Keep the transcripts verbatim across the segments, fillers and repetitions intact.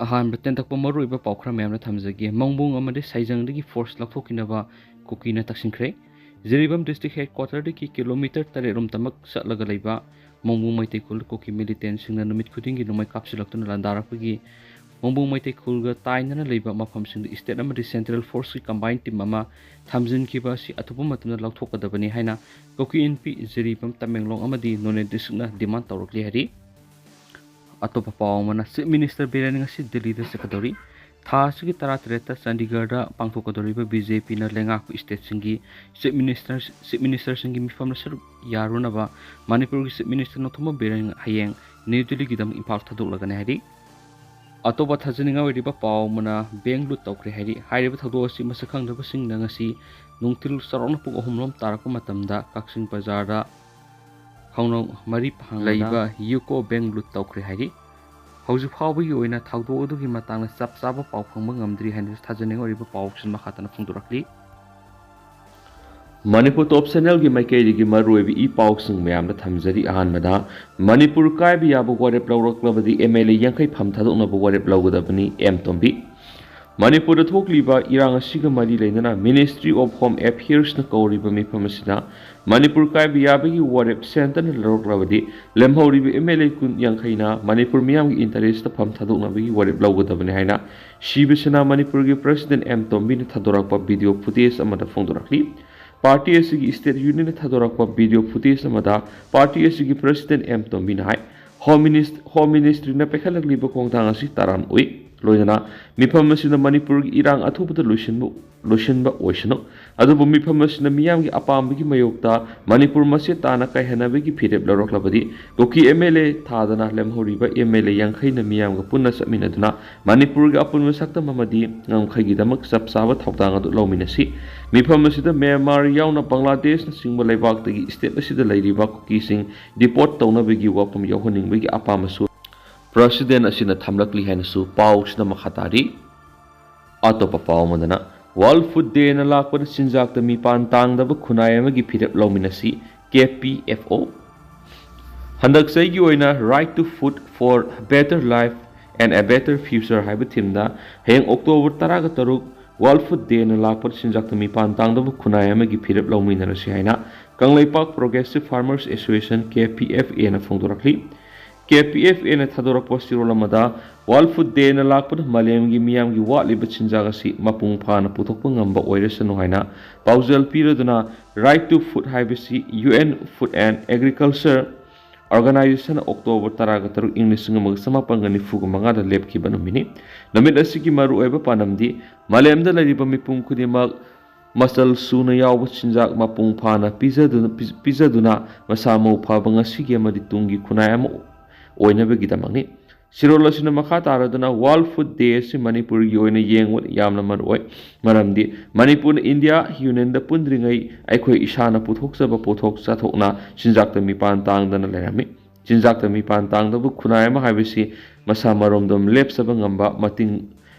ꯑꯍꯥꯟꯕ ꯇꯦꯟꯇꯛꯄ ꯃꯔꯨꯑꯣꯏꯕ ꯄꯥꯎ ꯈꯔ ꯃꯌꯥꯝꯅ ꯊꯝꯖꯒꯦ꯫ ꯃꯣꯡꯕꯨꯡ ꯑꯃꯗꯤ ꯁꯥꯏꯖꯪꯗꯒꯤ ꯐꯣꯔꯁ ꯂꯧꯊꯣꯛꯈꯤꯅꯕ ꯀꯨꯀꯤꯅ ꯇꯛꯁꯤꯟꯈ꯭ꯔꯦ꯫ ꯖꯤꯔꯤꯕꯥꯝ ꯗꯤꯁꯇ꯭ꯔꯤꯛ ꯍꯦꯗꯀ꯭ꯋꯥꯇꯔꯗꯒꯤ ꯀꯤꯂꯣꯃꯤꯇꯔ ꯇꯔꯦꯠ ꯔꯣꯝꯇꯃꯛ ꯆꯠꯂꯒ ꯂꯩꯕ ꯃꯣꯡꯕꯨꯡ ꯃꯩꯇꯩ ꯈꯨꯜ ꯀꯨꯀꯤ ꯃꯤꯂꯤꯇꯦꯟꯁꯤꯡꯅ ꯅꯨꯃꯤꯠ ꯈꯨꯗꯤꯡꯒꯤ ꯅꯣꯡꯃꯩ ꯀꯥꯞꯁꯤꯜꯂꯛꯇꯨꯅ ꯂꯥꯟꯗꯥꯔꯛꯄꯒꯤ ꯃꯣꯡꯕꯨꯡ ꯃꯩꯇꯩ ꯈꯨꯜꯒ ꯇꯥꯏꯅꯅ ꯂꯩꯕ ꯃꯐꯝꯁꯤꯡꯗ ꯏꯁꯇꯦꯠ ꯑꯃꯗꯤ ꯁꯦꯟꯇ꯭ꯔꯦꯜ ꯐꯣꯔꯁꯀꯤ ꯀꯝꯕꯥꯏꯟ ꯇꯤꯝ ꯑꯃ ꯊꯝꯖꯤꯟꯈꯤꯕ ꯑꯁꯤ ꯑꯊꯨꯕ ꯃꯇꯝꯗ ꯂꯧꯊꯣꯛꯀꯗꯕꯅꯤ ꯍꯥꯏꯅ ꯀꯨꯀꯤ ꯏꯟꯄꯤ, ꯖꯤꯔꯤꯕꯥꯝ, ꯇꯃꯦꯡꯂꯣꯡ ꯑꯃꯗꯤ ꯅꯣꯅꯦ ꯗꯤꯁꯇ꯭ꯔꯤꯛꯅ ꯗꯤꯃꯥꯟ ꯇꯧꯔꯛꯂꯤ ꯍꯥꯏꯔꯤ꯫ ꯑꯇꯣꯞꯄ ꯄꯥꯎ ꯑꯃꯅ, ꯆꯤꯐ ꯃꯤꯅꯤꯁꯇꯔ ꯕꯤꯔꯦꯟ ꯉꯁꯤ ꯗꯤꯜꯂꯤꯗ ꯆꯠꯀꯗꯧꯔꯤ꯫ ꯊꯥ ꯑꯁꯤꯒꯤ ꯇꯔꯥꯇꯔꯦꯠꯇ ꯆꯥꯟꯗꯤꯒꯔꯗ ꯄꯥꯡꯊꯣꯛꯀꯗꯧꯔꯤꯕ ꯕꯤ ꯖꯦ ꯄꯤꯅ ꯂꯩꯉꯥꯛꯄ ꯏꯁꯇꯦꯠꯁꯤꯡꯒꯤ ꯆꯤꯐ ꯃꯤꯅꯤꯁꯇꯔ, ꯆꯤꯐ ꯃꯤꯅꯤꯁꯇꯔꯁꯤꯡꯒꯤ ꯃꯤꯐꯝꯗ ꯁꯔꯨꯛ ꯌꯥꯔꯨꯅꯕ ꯃꯅꯤꯄꯨꯔꯒꯤ ꯆꯤꯐ ꯃꯤꯅꯤꯁꯇꯔ ꯅꯣꯡꯊꯣꯝꯕꯝ ꯕꯤꯔꯦꯟ ꯍꯌꯦꯡ ꯅ꯭ꯌꯨ ꯗꯤꯜꯂꯤꯒꯤꯗꯃꯛ ꯏꯝꯐꯥꯜ ꯊꯥꯗꯣꯛꯂꯒꯅꯤ ꯍꯥꯏꯔꯤ꯫ ꯑꯇꯣꯞꯄ ꯊꯥꯖꯅꯤꯡꯉꯥꯏ ꯑꯣꯏꯔꯤꯕ ꯄꯥꯎ ꯑꯃꯅ, ꯕꯦꯡꯛ ꯂꯨꯠ ꯇꯧꯈ꯭ꯔꯦ ꯍꯥꯏꯔꯤ꯫ ꯍꯥꯏꯔꯤꯕ ꯊꯧꯗꯣꯛ ꯑꯁꯤ ꯃꯁꯛ ꯈꯪꯗꯕꯁꯤꯡꯅ ꯉꯁꯤ ꯅꯨꯡꯊꯤꯜ ꯆꯥꯎꯔꯥꯛꯅ ꯄꯨꯡ ꯑꯍꯨꯝ ꯔꯣꯝ ꯇꯥꯔꯛꯄ ꯃꯇꯝꯗ ꯀꯛꯆꯤꯡ ꯕꯖꯥꯔꯗ ꯈꯣꯡꯅꯥꯡ ꯃꯔꯤ ꯐꯥꯡꯕꯗ ꯂꯩꯕ ꯌꯨꯀꯣ ꯕꯦꯡꯛ ꯂꯨꯠ ꯇꯧꯈ꯭ꯔꯦ ꯍꯥꯏꯔꯤ꯫ ꯍꯧꯖꯤꯛ ꯐꯥꯎꯕꯒꯤ ꯑꯣꯏꯅ ꯊꯧꯗꯣꯛ ꯑꯗꯨꯒꯤ ꯃꯇꯥꯡꯗ ꯆꯞ ꯆꯥꯕ ꯄꯥꯎ ꯐꯪꯕ ꯉꯝꯗ꯭ꯔꯤ ꯍꯥꯏꯅꯁꯨ ꯊꯥꯖꯅꯤꯡꯉꯥꯏ ꯑꯣꯏꯔꯤꯕ ꯄꯥꯎꯁꯤꯡ ꯃꯈꯥ ꯇꯥꯅ ꯐꯣꯡꯗꯣꯔꯛꯂꯤ꯫ ꯃꯅꯤꯄꯨꯔ ꯇꯣꯞ ꯆꯦꯅꯦꯜꯒꯤ ꯃꯥꯏꯀꯩꯗꯒꯤ ꯃꯔꯨꯑꯣꯏꯕ ꯏ ꯄꯥꯎꯁꯤꯡ ꯃꯌꯥꯝꯗ ꯊꯝꯖꯔꯤ꯫ ꯑꯍꯥꯟꯕꯗ, ꯃꯅꯤꯄꯨꯔ ꯀꯥꯏꯕ ꯌꯥꯕ ꯋꯥꯔꯦꯞ ꯂꯧꯔꯛꯂꯕꯗꯤ ꯑꯦꯝ ꯑꯦꯜ ꯑꯦ ꯌꯥꯡꯈꯩ ꯐꯝ ꯊꯥꯗꯣꯛꯅꯕ ꯋꯥꯔꯦꯞ ꯂꯧꯒꯗꯕꯅꯤ, ꯑꯦꯝ ꯇꯣꯝꯕꯤ꯫ ꯃꯅꯤꯄꯨꯔꯗ ꯊꯣꯛꯂꯤꯕ ꯏꯔꯥꯡ ꯑꯁꯤꯒ ꯃꯔꯤ ꯂꯩꯅꯅ Ministry of Home Affairsꯅ ꯀꯧꯔꯤꯕ ꯃꯤꯐꯝ ꯑꯁꯤꯗ ꯃꯅꯤꯄꯨꯔ ꯀꯥꯏꯕ ꯌꯥꯕꯒꯤ ꯋꯥꯔꯦꯞ ꯁꯦꯟꯇꯔꯅ ꯂꯧꯔꯛꯂꯕꯗꯤ ꯂꯦꯝꯍꯧꯔꯤꯕ ꯑꯦꯝ ꯑꯦꯜ ꯑꯦ ꯀꯨꯟ ꯌꯥꯡꯈꯩꯅ ꯃꯅꯤꯄꯨꯔ ꯃꯤꯌꯥꯝꯒꯤ ꯏꯟꯇꯔꯦꯁꯇ ꯐꯝ ꯊꯥꯗꯣꯛꯅꯕꯒꯤ ꯋꯥꯔꯦꯞ ꯂꯧꯒꯗꯕꯅꯤ ꯍꯥꯏꯅ ꯁꯤꯕ ꯁꯦꯅꯥ ꯃꯅꯤꯄꯨꯔꯒꯤ ꯄ꯭ꯔꯁꯤꯗꯦꯟ ꯑꯦꯝ ꯇꯣꯝꯕꯤꯅ ꯊꯥꯗꯣꯔꯛꯄ ꯚꯤꯗꯤꯑꯣ ꯐꯨꯇꯦꯖ ꯑꯃꯗ ꯐꯣꯡꯗꯣꯔꯛꯂꯤ꯫ ꯄꯥꯔꯇꯤ ꯑꯁꯤꯒꯤ ꯁ꯭ꯇꯦꯠ ꯌꯨꯅꯤꯌꯟꯅ ꯊꯥꯗꯣꯔꯛꯄ ꯚꯤꯗꯤꯑꯣ ꯐꯨꯇꯦꯖ ꯑꯃꯗ ꯄꯥꯔꯇꯤ ꯑꯁꯤꯒꯤ ꯄ꯭ꯔꯁꯤꯗꯦꯟ ꯑꯦꯝ ꯇꯣꯝꯕꯤꯅ ꯍꯥꯏ, ꯍꯣꯝ ꯃꯤꯅꯤꯁ-, ꯍꯣꯝ ꯃꯤꯅꯤꯁꯇ꯭ꯔꯤꯅ ꯄꯥꯏꯈꯠꯂꯛꯂꯤꯕ ꯈꯣꯡꯊꯥꯡ ꯑꯁꯤ ꯇꯔꯥꯝ ꯑꯣꯏ꯫ ꯂꯣꯏꯅꯅ ꯃꯤꯐꯝ ꯑꯁꯤꯗ ꯃꯅꯤꯄꯨꯔꯒꯤ ꯏꯔꯥꯡ ꯑꯊꯨꯕꯗ ꯂꯣꯏꯁꯤꯟꯕ, ꯂꯣꯏꯁꯤꯟꯕ ꯑꯣꯏꯁꯅꯨ꯫ ꯑꯗꯨꯕꯨ ꯃꯤꯐꯝ ꯑꯁꯤꯅ ꯃꯤꯌꯥꯝꯒꯤ ꯑꯄꯥꯝꯕꯒꯤ ꯃꯥꯌꯣꯛꯇ ꯃꯅꯤꯄꯨꯔ ꯃꯆꯦꯠ ꯇꯥꯅ ꯀꯥꯏꯍꯟꯅꯕꯒꯤ ꯐꯤꯔꯦꯞ ꯂꯧꯔꯛꯂꯕꯗꯤ ꯀꯨꯀꯤ ꯑꯦꯝ ꯑꯦꯜ ꯑꯦ ꯊꯥꯗꯅ ꯂꯦꯝꯍꯧꯔꯤꯕ ꯑꯦꯝ ꯑꯦꯜ ꯑꯦ ꯌꯥꯡꯈꯩꯅ ꯃꯤꯌꯥꯝꯒ ꯄꯨꯟꯅ ꯆꯠꯃꯤꯟꯅꯗꯨꯅ ꯃꯅꯤꯄꯨꯔꯒꯤ ꯑꯄꯨꯟꯕ ꯁꯛꯇꯝ ꯑꯃꯗꯤ ꯉꯝꯈꯩꯒꯤꯗꯃꯛ ꯆꯞ ꯆꯥꯕ ꯊꯧꯗꯥꯡ ꯑꯗꯨ ꯂꯧꯃꯤꯟꯅꯁꯤ꯫ ꯃꯤꯐꯝ ꯑꯁꯤꯗ ꯃ꯭ꯌꯥꯟꯃꯥꯔ ꯌꯥꯎꯅ ꯕꯪꯒ꯭ꯂꯥꯗꯦꯁꯅꯆꯤꯡꯕ ꯂꯩꯕꯥꯛꯇꯒꯤ ꯁ꯭ꯇꯦꯠ ꯑꯁꯤꯗ ꯂꯩꯔꯤꯕ ꯀꯨꯀꯤꯁꯤꯡ ꯗꯤꯄꯣꯔꯠ ꯇꯧꯅꯕꯒꯤ ꯋꯥꯐꯝ ꯌꯥꯎꯍꯟꯅꯤꯡꯕꯒꯤ ꯑꯄꯥꯝꯕꯁꯨ ꯄ꯭ꯔꯁꯤꯗꯦꯟ ꯑꯁꯤꯅ ꯊꯝꯂꯛꯂꯤ ꯍꯥꯏꯅꯁꯨ ꯄꯥꯎꯁꯤꯅ ꯃꯈꯥ ꯇꯥꯔꯤ꯫ ꯑꯇꯣꯞꯄ ꯄꯥꯎ ꯑꯃꯗꯅ, World Food Dayꯅ ꯂꯥꯛꯄꯗ ꯆꯤꯟꯖꯥꯛꯇ ꯃꯤꯄꯥꯟ ꯇꯥꯡꯗꯕ ꯈꯨꯟꯅꯥꯏ ꯑꯃꯒꯤ ꯐꯤꯔꯦꯞ ꯂꯧꯃꯤꯟꯅꯁꯤ, ꯀꯦ ꯄꯤ ꯑꯦꯐ ꯑꯣ꯫ ꯍꯟꯗꯛ ꯆꯍꯤꯒꯤ ꯑꯣꯏꯅ Right to Food for Better Life and a Better Future ꯍꯥꯏꯕ ꯊꯤꯝꯗ ꯍꯌꯦꯡ ꯑꯣꯛꯇꯣꯕꯔ ꯇꯔꯥꯒ ꯇꯔꯨꯛ World Food Dayꯅ ꯂꯥꯛꯄꯗ ꯆꯤꯟꯖꯥꯛꯇ ꯃꯤꯄꯥꯟ ꯇꯥꯡꯗꯕ ꯈꯨꯟꯅꯥꯏ ꯑꯃꯒꯤ ꯐꯤꯔꯦꯞ ꯂꯧꯃꯤꯟꯅꯔꯁꯤ ꯍꯥꯏꯅ ꯀꯪꯂꯩꯄꯥꯛ Progressive Farmers Association, KPFAꯅ ꯐꯣꯡꯗꯣꯔꯛꯂꯤ꯫ KPFAꯅ ꯊꯥꯗꯣꯔꯛꯄ ꯆꯦꯔꯣꯜ ꯑꯃꯗ, World Food Dayꯅ ꯂꯥꯛꯄꯗ ꯃꯥꯂꯦꯝꯒꯤ ꯃꯤꯌꯥꯝꯒꯤ ꯋꯥꯠꯂꯤꯕ ꯆꯤꯟꯖꯥꯛ ꯑꯁꯤ ꯃꯄꯨꯡ ꯐꯥꯅ ꯄꯨꯊꯣꯛꯄ ꯉꯝꯕ ꯑꯣꯏꯔꯁꯅꯨ ꯍꯥꯏꯅ ꯄꯥꯎꯖꯦꯜ ꯄꯤꯔꯗꯨꯅ, Right to Food ꯍꯥꯏꯕꯁꯤ UN Food and Agriculture Organization October ꯇꯔꯥꯒ ꯇꯔꯨꯛ ꯏꯪ ꯂꯤꯁꯤꯡ ꯑꯃꯒ ꯆꯃꯥꯄꯟꯒ ꯅꯤꯐꯨꯒ ꯃꯉꯥꯗ ꯂꯦꯞꯈꯤꯕ ꯅꯨꯃꯤꯠꯅꯤ꯫ ꯅꯨꯃꯤꯠ ꯑꯁꯤꯒꯤ ꯃꯔꯨꯑꯣꯏꯕ ꯄꯥꯟꯗꯝꯗꯤ ꯃꯥꯂꯦꯝꯗ ꯂꯩꯔꯤꯕ ꯃꯤꯄꯨꯝ ꯈꯨꯗꯤꯡꯃꯛ ꯃꯆꯜ ꯁꯨꯅ ꯌꯥꯎꯕ ꯆꯤꯟꯖꯥꯛ ꯃꯄꯨꯡ ꯐꯥꯅ ꯄꯤꯖꯗꯨꯅ, ꯄꯤꯖ-, ꯄꯤꯖꯗꯨꯅ ꯃꯁꯥ ꯃꯎ ꯐꯕ ꯉꯁꯤꯒꯤ ꯑꯃꯗꯤ ꯇꯨꯡꯒꯤ ꯈꯨꯟꯅꯥꯏ ꯑꯃ ꯑꯣꯏꯅꯕꯒꯤꯗꯃꯛꯅꯤ꯫ ꯆꯦꯔꯣꯜ ꯑꯁꯤꯅ ꯃꯈꯥ ꯇꯥꯔꯗꯨꯅ, World Food Day ꯑꯁꯤ ꯃꯅꯤꯄꯨꯔꯒꯤ ꯑꯣꯏꯅ ꯌꯦꯡꯕꯗ ꯌꯥꯝꯅ ꯃꯔꯨꯑꯣꯏ, ꯃꯔꯝꯗꯤ ꯃꯅꯤꯄꯨꯔꯅ ꯏꯟꯗꯤꯌꯥ ꯌꯨꯅꯤꯌꯟꯗ ꯄꯨꯟꯗ꯭ꯔꯤꯉꯩ ꯑꯩꯈꯣꯏ ꯏꯁꯥꯅ ꯄꯨꯊꯣꯛꯆꯕ ꯄꯣꯠꯊꯣꯛ ꯆꯥꯊꯣꯛꯅ ꯆꯤꯟꯖꯥꯛꯇ ꯃꯤꯄꯥꯟ ꯇꯥꯡꯗꯅ ꯂꯩꯔꯝꯃꯤ꯫ ꯆꯤꯟꯖꯥꯛꯇ ꯃꯤꯄꯥꯟ ꯇꯥꯡꯗꯕ ꯈꯨꯟꯅꯥꯏ ꯑꯃ ꯍꯥꯏꯕꯁꯤ ꯃꯁꯥ ꯃꯔꯣꯝꯗꯣꯝ ꯂꯦꯞꯆꯕ ꯉꯝꯕ, ꯃꯇꯤꯡ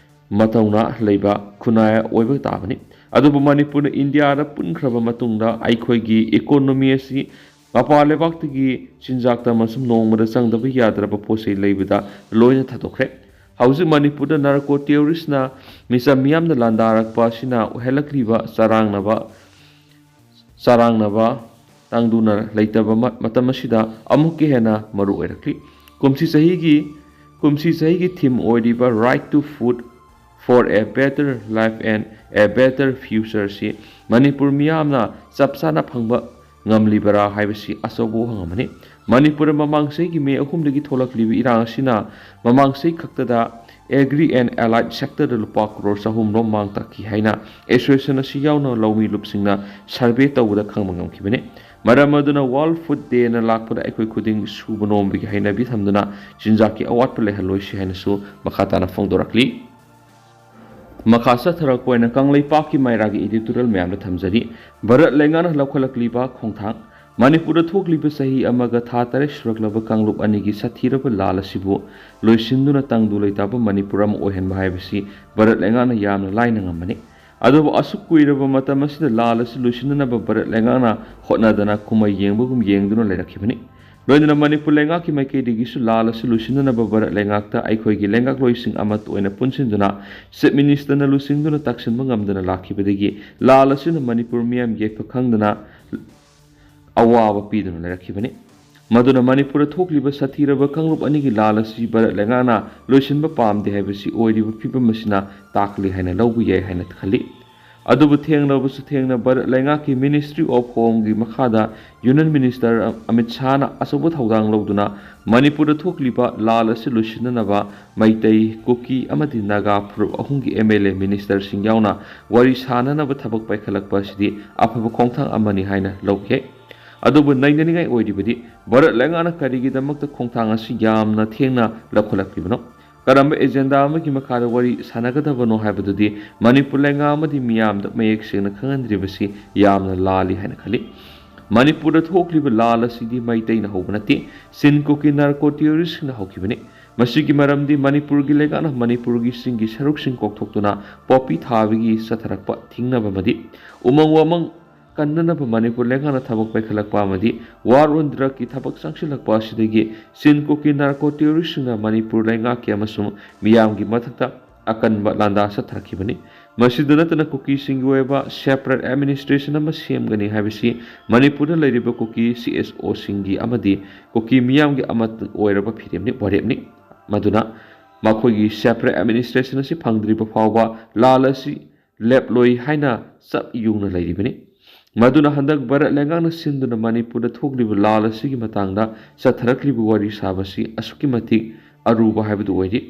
ꯃꯇꯧꯅ ꯂꯩꯕ ꯈꯨꯟꯅꯥꯏ ꯑꯣꯏꯕ ꯇꯥꯕꯅꯤ꯫ ꯑꯗꯨꯕꯨ ꯃꯅꯤꯄꯨꯔꯅ ꯏꯟꯗꯤꯌꯥꯗ ꯄꯨꯟꯈ꯭ꯔꯕ ꯃꯇꯨꯡꯗ ꯑꯩꯈꯣꯏꯒꯤ ꯏꯀꯣꯅꯣꯃꯤ ꯑꯁꯤ ꯃꯄꯥꯟ ꯂꯩꯕꯥꯛꯇꯒꯤ ꯆꯤꯟꯖꯥꯛꯇ ꯑꯃꯁꯨꯡ ꯅꯣꯡꯃꯗ ꯆꯪꯗꯕ ꯌꯥꯗ꯭ꯔꯕ ꯄꯣꯠ ꯆꯩ ꯂꯩꯕꯗ ꯂꯣꯏꯅ ꯊꯥꯗꯣꯛꯈ꯭ꯔꯦ꯫ ꯍꯧꯖꯤꯛ ꯃꯅꯤꯄꯨꯔꯗ ꯅꯥꯔꯀꯣ ꯇꯦꯔꯣꯔꯤꯁꯅ ꯃꯤꯆꯝ ꯃꯤꯌꯥꯝꯅ ꯂꯥꯟꯗꯥꯔꯛꯄ ꯑꯁꯤꯅ ꯑꯣꯏꯍꯜꯂꯛꯂꯤꯕ ꯆꯔꯥꯡꯅꯕ, ꯆꯔꯥꯡꯅꯕ ꯇꯥꯡꯗꯨꯅ ꯂꯩꯇꯕ ꯃ-, ꯃꯇꯝ ꯑꯁꯤꯗ ꯑꯃꯨꯛꯀ ꯍꯦꯟꯅ ꯃꯔꯨ ꯑꯣꯏꯔꯛꯂꯤ꯫ ꯀꯨꯝꯁꯤ ꯆꯍꯤꯒꯤ, ꯀꯨꯝꯁꯤ ꯆꯍꯤꯒꯤ theme ꯑꯣꯏꯔꯤꯕ Right to Food for a Better Life and a Better Future ꯁꯤ ꯃꯅꯤꯄꯨꯔ ꯃꯤꯌꯥꯝꯅ ꯆꯞ ꯆꯥꯅ ꯐꯪꯕ ꯉꯝꯂꯤꯕꯔꯥ ꯍꯥꯏꯕꯁꯤ ꯑꯆꯧꯕ ꯋꯥꯍꯪ ꯑꯃꯅꯤ꯫ ꯃꯅꯤꯄꯨꯔꯗ ꯃꯃꯥꯡ ꯆꯍꯤꯒꯤ ꯃꯦ ꯑꯍꯨꯝꯗꯒꯤ ꯊꯣꯛꯂꯛꯂꯤꯕ ꯏꯔꯥꯡ ꯑꯁꯤꯅ ꯃꯃꯥꯡ ꯆꯍꯤ ꯈꯛꯇꯗ Agri and Allied Sectorꯗ ꯂꯨꯄꯥ ꯀ꯭ꯔꯣꯔ ꯆꯍꯨꯝ ꯔꯣꯝ ꯃꯥꯡ ꯇꯥꯛꯈꯤ ꯍꯥꯏꯅ association ꯑꯁꯤ ꯌꯥꯎꯅ ꯂꯧꯃꯤ ꯂꯨꯞꯁꯤꯡꯅ survey ꯇꯧꯕꯗ ꯈꯪꯕ ꯉꯝꯈꯤꯕꯅꯤ꯫ ꯃꯔꯝ ꯑꯗꯨꯅ World Food Dayꯅ ꯂꯥꯛꯄꯗ ꯑꯩꯈꯣꯏ ꯈꯨꯗꯤꯡ ꯁꯨꯕ ꯅꯣꯝꯕꯒꯤ ꯍꯩꯅꯕꯤ ꯊꯝꯗꯨꯅ ꯆꯤꯟꯖꯥꯛꯀꯤ ꯑꯋꯥꯠꯄ ꯂꯩꯍꯜꯂꯣꯏꯁꯤ ꯍꯥꯏꯅꯁꯨ ꯃꯈꯥ ꯇꯥꯅ ꯐꯣꯡꯗꯣꯔꯛꯂꯤ꯫ ꯃꯈꯥ ꯆꯠꯊꯔꯛꯄ ꯑꯣꯏꯅ ꯀꯪꯂꯩꯄꯥꯛꯀꯤ ꯃꯩꯔꯥꯒꯤ editorial ꯃꯌꯥꯝꯗ ꯊꯝꯖꯔꯤ꯫ ꯚꯥꯔꯠ ꯂꯩꯉꯥꯛꯅ ꯂꯧꯈꯠꯂꯛꯂꯤꯕ ꯈꯣꯡꯊꯥꯡ꯫ ꯃꯅꯤꯄꯨꯔꯗ ꯊꯣꯛꯂꯤꯕ ꯆꯍꯤ ꯑꯃꯒ ꯊꯥ ꯇꯔꯦꯠ ꯁꯨꯔꯛꯂꯕ ꯀꯥꯡꯂꯨꯞ ꯑꯅꯤꯒꯤ ꯁꯥꯊꯤꯔꯕ ꯂꯥꯜ ꯑꯁꯤꯕꯨ ꯂꯣꯏꯁꯤꯟꯗꯨꯅ ꯇꯪꯗꯨ ꯂꯩꯇꯥꯕ ꯃꯅꯤꯄꯨꯔ ꯑꯃ ꯑꯣꯏꯍꯟꯕ ꯍꯥꯏꯕꯁꯤ ꯚꯥꯔꯠ ꯂꯩꯉꯥꯛꯅ ꯌꯥꯝꯅ ꯂꯥꯏꯅ ꯉꯝꯕꯅꯤ꯫ ꯑꯗꯨꯕꯨ ꯑꯁꯨꯛ ꯀꯨꯏꯔꯕ ꯃꯇꯝ ꯑꯁꯤꯗ ꯂꯥꯜ ꯑꯁꯤ ꯂꯣꯏꯁꯤꯟꯅꯅꯕ ꯚꯥꯔꯠ ꯂꯩꯉꯥꯛꯅ ꯍꯣꯠꯅꯗꯅ ꯀꯨꯝꯍꯩ ꯌꯦꯡꯕꯒꯨꯝ ꯌꯦꯡꯗꯨꯅ ꯂꯩꯔꯛꯈꯤꯕꯅꯤ꯫ ꯂꯣꯏꯅꯅ ꯃꯅꯤꯄꯨꯔ ꯂꯩꯉꯥꯛꯀꯤ ꯃꯥꯏꯀꯩꯗꯒꯤꯁꯨ ꯂꯥꯜ ꯑꯁꯤ ꯂꯣꯏꯁꯤꯟꯅꯅꯕ ꯚꯥꯔꯠ ꯂꯩꯉꯥꯛꯇ ꯑꯩꯈꯣꯏꯒꯤ ꯂꯩꯉꯥꯛꯂꯣꯏꯁꯤꯡ ꯑꯃꯠꯇ ꯑꯣꯏꯅ ꯄꯨꯟꯁꯤꯟꯗꯨꯅ Chief Ministerꯅ ꯂꯨꯆꯤꯡꯗꯨꯅ ꯇꯛꯁꯤꯟꯕ ꯉꯝꯗꯅ ꯂꯥꯛꯈꯤꯕꯗꯒꯤ ꯂꯥꯜ ꯑꯁꯤꯅ ꯃꯅꯤꯄꯨꯔ ꯃꯤꯌꯥꯝ ꯌꯥꯏꯐ ꯈꯪꯗꯅ ꯑꯋꯥꯕ ꯄꯤꯗꯨꯅ ꯂꯩꯔꯛꯈꯤꯕꯅꯤ꯫ ꯃꯗꯨꯅ ꯃꯅꯤꯄꯨꯔꯗ ꯊꯣꯛꯂꯤꯕ ꯁꯥꯊꯤꯔꯕ ꯀꯥꯡꯂꯨꯞ ꯑꯅꯤꯒꯤ ꯂꯥꯜ ꯑꯁꯤ ꯚꯥꯔꯠ ꯂꯩꯉꯥꯛꯅ ꯂꯣꯏꯁꯤꯟꯕ ꯄꯥꯝꯗꯦ ꯍꯥꯏꯕꯁꯤ ꯑꯣꯏꯔꯤꯕ ꯐꯤꯕꯝ ꯑꯁꯤꯅ ꯇꯥꯛꯂꯤ ꯍꯥꯏꯅ ꯂꯧꯕ ꯌꯥꯏ ꯍꯥꯏꯅ ꯈꯜꯂꯤ꯫ ꯑꯗꯨꯕꯨ ꯊꯦꯡꯂꯕꯁꯨ ꯊꯦꯡꯅ ꯚꯥꯔꯠ ꯂꯩꯉꯥꯛꯀꯤ Ministry of Homeꯒꯤ ꯃꯈꯥꯗ Union Minister ꯑꯃꯤꯠ ꯁꯥꯍꯅ ꯑꯆꯧꯕ ꯊꯧꯗꯥꯡ ꯂꯧꯗꯨꯅ ꯃꯅꯤꯄꯨꯔꯗ ꯊꯣꯛꯂꯤꯕ ꯂꯥꯜ ꯑꯁꯤ ꯂꯣꯏꯁꯤꯟꯅꯅꯕ ꯃꯩꯇꯩ, ꯀꯨꯀꯤ ꯑꯃꯗꯤ ꯅꯥꯒꯥ ꯐꯨꯔꯨꯞ ꯑꯍꯨꯝꯒꯤ MLA ministerꯁꯤꯡ ꯌꯥꯎꯅ ꯋꯥꯔꯤ ꯁꯥꯅꯅꯕ ꯊꯕꯛ ꯄꯥꯏꯈꯠꯂꯛꯄ ꯑꯁꯤꯗꯤ ꯑꯐꯕ ꯈꯣꯡꯊꯥꯡ ꯑꯃꯅꯤ ꯍꯥꯏꯅ ꯂꯧꯈꯤ꯫ ꯑꯗꯨꯕꯨ ꯅꯩꯅꯅꯤꯡꯉꯥꯏ ꯑꯣꯏꯔꯤꯕꯗꯤ ꯚꯥꯔꯠ ꯂꯩꯉꯥꯛꯅ ꯀꯔꯤꯒꯤꯗꯃꯛꯇ ꯈꯣꯡꯊꯥꯡ ꯑꯁꯤ ꯌꯥꯝꯅ ꯊꯦꯡꯅ ꯂꯧꯈꯠꯂꯛꯂꯤꯕꯅꯣ? ꯀꯔꯝꯕ agenda ꯑꯃꯒꯤ ꯃꯈꯥꯗ ꯋꯥꯔꯤ ꯁꯥꯟꯅꯒꯗꯕꯅꯣ ꯍꯥꯏꯕꯗꯨꯗꯤ ꯃꯅꯤꯄꯨꯔ ꯂꯩꯉꯥꯛ ꯑꯃꯗꯤ ꯃꯤꯌꯥꯝꯗ ꯃꯌꯦꯛ ꯁꯦꯡꯅ ꯈꯪꯍꯟꯗ꯭ꯔꯤꯕꯁꯤ ꯌꯥꯝꯅ ꯂꯥꯜꯂꯤ ꯍꯥꯏꯅ ꯈꯜꯂꯤ꯫ ꯃꯅꯤꯄꯨꯔꯗ ꯊꯣꯛꯂꯤꯕ ꯂꯥꯜ ꯑꯁꯤꯗꯤ ꯃꯩꯇꯩꯅ ꯍꯧꯕ ꯅꯠꯇꯦ, ꯁꯤꯟ ꯀꯨꯀꯤ narco terroristꯁꯤꯡꯅ ꯍꯧꯈꯤꯕꯅꯤ꯫ ꯃꯁꯤꯒꯤ ꯃꯔꯝꯗꯤ ꯃꯅꯤꯄꯨꯔꯒꯤ ꯂꯩꯉꯥꯛꯅ ꯃꯅꯤꯄꯨꯔꯒꯤ ꯆꯤꯡꯒꯤ ꯁꯔꯨꯛꯁꯤꯡ ꯀꯣꯛꯊꯣꯛꯇꯨꯅ ꯄꯣꯄꯤ ꯊꯥꯕꯒꯤ ꯆꯠꯊꯔꯛꯄ ꯊꯤꯡꯅꯕ ꯑꯃꯗꯤ ꯎꯃꯪ ꯋꯥꯃꯪ ꯀꯟꯅꯅꯕ ꯃꯅꯤꯄꯨꯔ ꯂꯩꯉꯥꯛꯅ ꯊꯕꯛ ꯄꯥꯏꯈꯠꯂꯛꯄ ꯑꯃꯗꯤ war on drugꯀꯤ ꯊꯕꯛ ꯆꯪꯁꯤꯜꯂꯛꯄ ꯑꯁꯤꯗꯒꯤ ꯁꯤꯟ ꯀꯨꯀꯤ narco terroristꯁꯤꯡꯅ ꯃꯅꯤꯄꯨꯔ ꯂꯩꯉꯥꯛꯀꯤ ꯑꯃꯁꯨꯡ ꯃꯤꯌꯥꯝꯒꯤ ꯃꯊꯛꯇ ꯑꯀꯟꯕ ꯂꯥꯟꯗꯥ ꯆꯠꯊꯔꯛꯈꯤꯕꯅꯤ꯫ ꯃꯁꯤꯗ ꯅꯠꯇꯅ ꯀꯨꯀꯤꯁꯤꯡꯒꯤ ꯑꯣꯏꯕ separate administration ꯑꯃ ꯁꯦꯝꯒꯅꯤ ꯍꯥꯏꯕꯁꯤ ꯃꯅꯤꯄꯨꯔꯗ ꯂꯩꯔꯤꯕ ꯀꯨꯀꯤ CSOꯁꯤꯡꯒꯤ ꯑꯃꯗꯤ ꯀꯨꯀꯤ ꯃꯤꯌꯥꯝꯒꯤ ꯑꯃꯠꯇ ꯑꯣꯏꯔꯕ ꯐꯤꯔꯦꯞꯅꯤ, ꯋꯥꯔꯦꯞꯅꯤ꯫ ꯃꯗꯨꯅ ꯃꯈꯣꯏꯒꯤ separate administration ꯑꯁꯤ ꯐꯪꯗ꯭ꯔꯤꯕ ꯐꯥꯎꯕ ꯂꯥꯜ ꯑꯁꯤ ꯂꯦꯞꯂꯣꯏ ꯍꯥꯏꯅ ꯆꯞ ꯌꯨꯡꯅ ꯂꯩꯔꯤꯕꯅꯤ꯫ ꯃꯗꯨꯅ ꯍꯟꯗꯛ ꯚꯥꯔꯠ ꯂꯩꯉꯥꯛꯅ ꯁꯤꯟꯗꯨꯅ ꯃꯅꯤꯄꯨꯔꯗ ꯊꯣꯛꯂꯤꯕ ꯂꯥꯜ ꯑꯁꯤꯒꯤ ꯃꯇꯥꯡꯗ ꯆꯠꯊꯔꯛꯂꯤꯕ ꯋꯥꯔꯤ ꯁꯥꯕꯁꯤ ꯑꯁꯨꯛꯀꯤ ꯃꯇꯤꯛ ꯑꯔꯨꯕ ꯍꯥꯏꯕꯗꯨ ꯑꯣꯏꯔꯤ꯫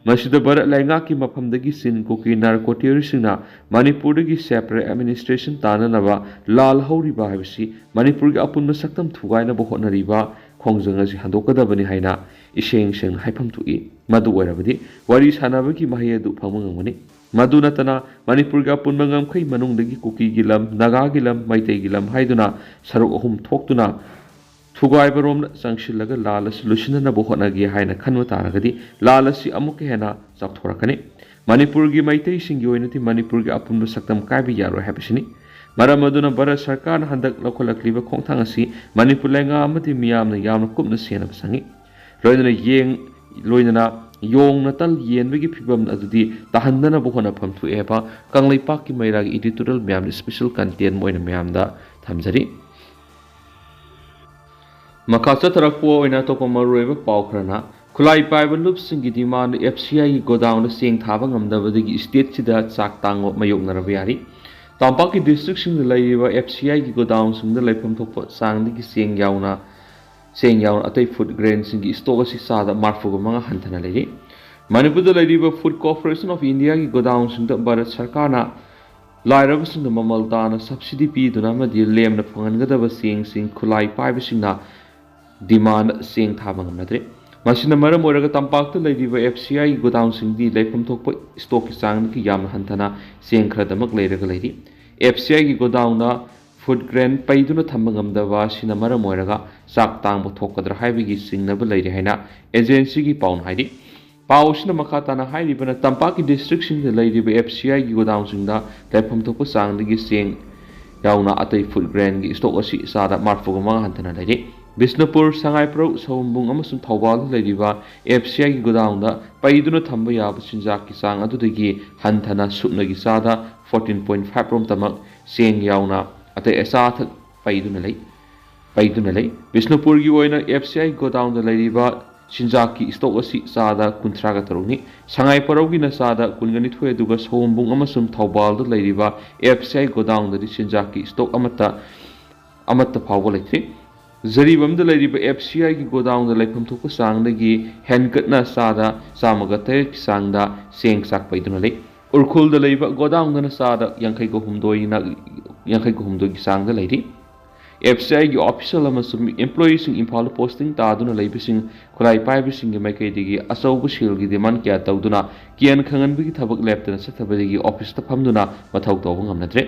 ꯃꯁꯤꯗ ꯚꯥꯔꯠ ꯂꯩꯉꯥꯛꯀꯤ ꯃꯐꯝꯗꯒꯤ ꯁꯤꯟ ꯀꯨꯀꯤ narco terroristꯁꯤꯡꯅ ꯃꯅꯤꯄꯨꯔꯗꯒꯤ separate administration ꯇꯥꯅꯅꯕ ꯂꯥꯜ ꯍꯧꯔꯤꯕ ꯍꯥꯏꯕꯁꯤ ꯃꯅꯤꯄꯨꯔꯒꯤ ꯑꯄꯨꯟꯕ ꯁꯛꯇꯝ ꯊꯨꯒꯥꯏꯅꯕ ꯍꯣꯠꯅꯔꯤꯕ ꯈꯣꯡꯖꯪ ꯑꯁꯤ ꯍꯟꯗꯣꯛꯀꯗꯕꯅꯤ ꯍꯥꯏꯅ ꯏꯁꯦꯡ ꯁꯦꯡꯅ ꯍꯥꯏꯐꯝ ꯊꯣꯛꯏ꯫ ꯃꯗꯨ ꯑꯣꯏꯔꯕꯗꯤ ꯋꯥꯔꯤ ꯁꯥꯟꯅꯕꯒꯤ ꯃꯍꯩ ꯑꯗꯨ ꯐꯪꯕ ꯉꯝꯒꯅꯤ꯫ ꯃꯗꯨ ꯅꯠꯇꯅ ꯃꯅꯤꯄꯨꯔꯒꯤ ꯑꯄꯨꯟꯕ ꯉꯝꯈꯩ ꯃꯅꯨꯡꯗꯒꯤ ꯀꯨꯀꯤꯒꯤ ꯂꯝ, ꯅꯥꯒꯥꯒꯤ ꯂꯝ, ꯃꯩꯇꯩꯒꯤ ꯂꯝ ꯍꯥꯏꯗꯨꯅ ꯁꯔꯨꯛ ꯑꯍꯨꯝ ꯊꯣꯛꯇꯨꯅ ꯊꯨꯒꯥꯏꯕꯔꯣꯝꯗ ꯆꯪꯁꯤꯜꯂꯒ ꯂꯥꯜ ꯑꯁꯤ ꯂꯣꯏꯁꯤꯟꯅꯅꯕ ꯍꯣꯠꯅꯒꯦ ꯍꯥꯏꯅ ꯈꯟꯕ ꯇꯥꯔꯒꯗꯤ ꯂꯥꯜ ꯑꯁꯤ ꯑꯃꯨꯛꯀ ꯍꯦꯟꯅ ꯆꯥꯎꯊꯣꯔꯛꯀꯅꯤ꯫ ꯃꯅꯤꯄꯨꯔꯒꯤ ꯃꯩꯇꯩꯁꯤꯡꯒꯤ ꯑꯣꯏꯅꯗꯤ ꯃꯅꯤꯄꯨꯔꯒꯤ ꯑꯄꯨꯟꯕ ꯁꯛꯇꯝ ꯀꯥꯏꯕ ꯌꯥꯔꯣꯏ ꯍꯥꯏꯕꯁꯤꯅꯤ꯫ ꯃꯔꯝ ꯑꯗꯨꯅ ꯚꯥꯔꯠ ꯁꯔꯀꯥꯔꯅ ꯍꯟꯗꯛ ꯂꯧꯈꯠꯂꯛꯂꯤꯕ ꯈꯣꯡꯊꯥꯡ ꯑꯁꯤ ꯃꯅꯤꯄꯨꯔ ꯂꯩꯉꯥꯛ ꯑꯃꯗꯤ ꯃꯤꯌꯥꯝꯅ ꯌꯥꯝꯅ ꯀꯨꯞꯅ ꯁꯦꯟꯅꯕ ꯆꯪꯏ꯫ ꯂꯣꯏꯅꯅ ꯌꯦꯡ-, ꯂꯣꯏꯅꯅ ꯌꯣꯡ ꯅꯇꯜ ꯌꯦꯟꯕꯒꯤ ꯐꯤꯕꯝ ꯑꯗꯨꯗꯤ ꯇꯥꯍꯟꯗꯅꯕ ꯍꯣꯠꯅꯐꯝ ꯊꯣꯛꯑꯦ ꯍꯥꯏꯕ ꯀꯪꯂꯩꯄꯥꯛꯀꯤ ꯃꯩꯔꯥꯒꯤ editorial ꯃꯌꯥꯝꯗ special content ꯑꯣꯏꯅ ꯃꯌꯥꯝꯗ ꯊꯝꯖꯔꯤ꯫ ꯃꯈꯥ ꯆꯠꯊꯔꯛꯄ ꯑꯣꯏꯅ ꯑꯇꯣꯞꯄ ꯃꯔꯨꯑꯣꯏꯕ ꯄꯥꯎ ꯈꯔꯅ, ꯈꯨꯠꯂꯥꯏ ꯄꯥꯏꯕ ꯂꯨꯞꯁꯤꯡꯒꯤ demand, F C Iꯒꯤ ꯒꯣꯗꯥꯎꯟꯗ ꯆꯦꯡ ꯊꯥꯕ ꯉꯝꯗꯕꯗꯒꯤ stateꯁꯤꯗ ꯆꯥꯛ ꯇꯥꯡꯕ ꯃꯥꯌꯣꯛꯅꯔꯕ ꯌꯥꯔꯤ꯫ ꯇꯝꯄꯥꯛꯀꯤ districtꯁꯤꯡꯗ ꯂꯩꯔꯤꯕ F C Iꯒꯤ ꯒꯣꯗꯥꯎꯟꯁꯤꯡꯗ ꯂꯩꯐꯝ ꯊꯣꯛꯄ ꯆꯥꯡꯗꯒꯤ ꯆꯦꯡ ꯌꯥꯎꯅ, ꯆꯦꯡ ꯌꯥꯎꯅ ꯑꯇꯩ food grainꯁꯤꯡꯒꯤ stock ꯑꯁꯤ ꯆꯥꯗ ꯃꯔꯤꯐꯨꯒ ꯃꯉꯥ ꯍꯟꯊꯅ ꯂꯩꯔꯤ꯫ ꯃꯅꯤꯄꯨꯔꯗ ꯂꯩꯔꯤꯕ Food Corporation of Indiaꯒꯤ ꯒꯣꯗꯥꯎꯟꯁꯤꯡꯗ ꯚꯥꯔꯠ ꯁꯔꯀꯥꯔꯅ ꯂꯥꯏꯔꯕꯁꯤꯡꯗ ꯃꯃꯜ ꯇꯥꯅ subsidy ꯄꯤꯗꯨꯅ ꯑꯃꯗꯤ ꯂꯦꯝꯅ ꯐꯪꯍꯟꯒꯗꯕ ꯆꯦꯡꯁꯤꯡ ꯈꯨꯠꯂꯥꯏ ꯄꯥꯏꯕꯁꯤꯡꯅ demand ꯆꯦꯡ ꯊꯥꯕ ꯉꯝꯅꯗ꯭ꯔꯦ꯫ ꯃꯁꯤꯅ ꯃꯔꯝ ꯑꯣꯏꯔꯒ ꯇꯝꯄꯥꯛꯇ ꯂꯩꯔꯤꯕ F C Iꯒꯤ ꯒꯣꯗꯥꯎꯟꯁꯤꯡꯗꯤ ꯂꯩꯐꯝ ꯊꯣꯛꯄ stockꯀꯤ ꯆꯥꯡꯗꯒꯤ ꯌꯥꯝꯅ ꯍꯟꯊꯅ ꯆꯦꯡ ꯈꯔꯗꯃꯛ ꯂꯩꯔꯒ ꯂꯩꯔꯤ꯫ F C Iꯒꯤ ꯒꯣꯗꯥꯎꯟꯗ food grain ꯄꯩꯗꯨꯅ ꯊꯝꯕ ꯉꯝꯗꯕ ꯑꯁꯤꯅ ꯃꯔꯝ ꯑꯣꯏꯔꯒ ꯆꯥꯛ ꯇꯥꯡꯕ ꯊꯣꯛꯀꯗ꯭ꯔꯥ ꯍꯥꯏꯕꯒꯤ ꯆꯤꯡꯅꯕ ꯂꯩꯔꯦ ꯍꯥꯏꯅ agencyꯒꯤ ꯄꯥꯎꯅ ꯍꯥꯏꯔꯤ꯫ ꯄꯥꯎ ꯑꯁꯤꯅ ꯃꯈꯥ ꯇꯥꯅ ꯍꯥꯏꯔꯤꯕꯅ, ꯇꯝꯄꯥꯛꯀꯤ districtꯁꯤꯡꯗ ꯂꯩꯔꯤꯕ F C Iꯒꯤ ꯒꯣꯗꯥꯎꯟꯁꯤꯡꯗ ꯂꯩꯐꯝ ꯊꯣꯛꯄ ꯆꯥꯡꯗꯒꯤ ꯆꯦꯡ ꯌꯥꯎꯅ ꯑꯇꯩ food grainꯒꯤ stock ꯑꯁꯤ ꯆꯥꯗ ꯃꯔꯤꯐꯨꯒ ꯃꯉꯥ ꯍꯟꯊꯅ ꯂꯩꯔꯤ꯫ ꯕꯤꯁꯅꯨꯄꯨꯔ, ꯁꯉꯥꯏꯄ꯭ꯔꯧ, ꯁꯑꯣꯝꯕꯨꯡ ꯑꯃꯁꯨꯡ ꯊꯧꯕꯥꯜꯗ ꯂꯩꯔꯤꯕ F C Iꯒꯤ ꯒꯣꯗꯥꯎꯟꯗ ꯄꯩꯗꯨꯅ ꯊꯝꯕ ꯌꯥꯕ ꯆꯤꯟꯖꯥꯛꯀꯤ ꯆꯥꯡ ꯑꯗꯨꯗꯒꯤ ꯍꯟꯊꯅ ꯁꯨꯞꯅꯒꯤ ꯆꯥꯗ fourteen point five ꯔꯣꯝꯇꯃꯛ ꯆꯦꯡ ꯌꯥꯎꯅ ꯑꯇꯩ ꯑꯆꯥ ꯑꯊꯛ ꯄꯩꯗꯨꯅ ꯂꯩ, ꯄꯩꯗꯨꯅ ꯂꯩ꯫ ꯕꯤꯁꯅꯨꯄꯨꯔꯒꯤ ꯑꯣꯏꯅ F C I ꯒꯣꯗꯥꯎꯟꯗ ꯂꯩꯔꯤꯕ ꯆꯤꯟꯖꯥꯛꯀꯤ stock ꯑꯁꯤ ꯆꯥꯗ ꯀꯨꯟꯊ꯭ꯔꯥꯒ ꯇꯔꯨꯛꯅꯤ꯫ ꯁꯉꯥꯏꯄ꯭ꯔꯧꯒꯤꯅ ꯆꯥꯗ ꯀꯨꯟꯒ ꯅꯤꯊꯣꯏ, ꯑꯗꯨꯒ ꯁꯑꯣꯝꯕꯨꯡ ꯑꯃꯁꯨꯡ ꯊꯧꯕꯥꯜꯗ ꯂꯩꯔꯤꯕ F C I ꯒꯣꯗꯥꯎꯟꯗꯗꯤ ꯆꯤꯟꯖꯥꯛꯀꯤ stock ꯑꯃꯠꯇ, ꯑꯃꯠꯇ ꯐꯥꯎꯕ ꯂꯩꯇ꯭ꯔꯤ꯫ ꯖꯤꯔꯤꯕꯥꯝꯗ ꯂꯩꯔꯤꯕ F C Iꯒꯤ ꯒꯣꯗꯥꯎꯟꯗ ꯂꯩꯐꯝ ꯊꯣꯛꯄ ꯆꯥꯡꯗꯒꯤ ꯍꯦꯟꯒꯠꯅ ꯆꯥꯗ ꯆꯥꯝꯃꯒ ꯇꯔꯦꯠꯀꯤ ꯆꯥꯡꯗ ꯆꯦꯡ ꯆꯥꯛ ꯄꯩꯗꯨꯅ ꯂꯩ꯫ ꯎꯔꯈꯨꯜꯗ ꯂꯩꯕ ꯒꯣꯗꯥꯎꯟꯗꯅ ꯆꯥꯗ ꯌꯥꯡꯈꯩꯒ ꯍꯨꯝꯗꯣꯏꯅ, ꯌꯥꯡꯈꯩꯒ ꯍꯨꯝꯗꯣꯏꯒꯤ ꯆꯥꯡꯗ ꯂꯩꯔꯤ꯫ F C Iꯒꯤ official ꯑꯃꯁꯨꯡ employeeꯁꯤꯡ ꯏꯝꯐꯥꯜꯗ posting ꯇꯥꯗꯨꯅ ꯂꯩꯕꯁꯤꯡ ꯈꯨꯠꯂꯥꯏ ꯄꯥꯏꯕꯁꯤꯡꯒꯤ ꯃꯥꯏꯀꯩꯗꯒꯤ ꯑꯆꯧꯕ ꯁꯦꯜꯒꯤ demand ꯀꯌꯥ ꯇꯧꯗꯨꯅ ꯀꯤꯌꯥꯟ ꯈꯪꯍꯟꯕꯒꯤ ꯊꯕꯛ ꯂꯦꯞꯇꯅ ꯆꯠꯊꯕꯗꯒꯤ officeꯇ ꯐꯝꯗꯨꯅ ꯃꯊꯧ ꯇꯧꯕ ꯉꯝꯅꯗ꯭ꯔꯦ꯫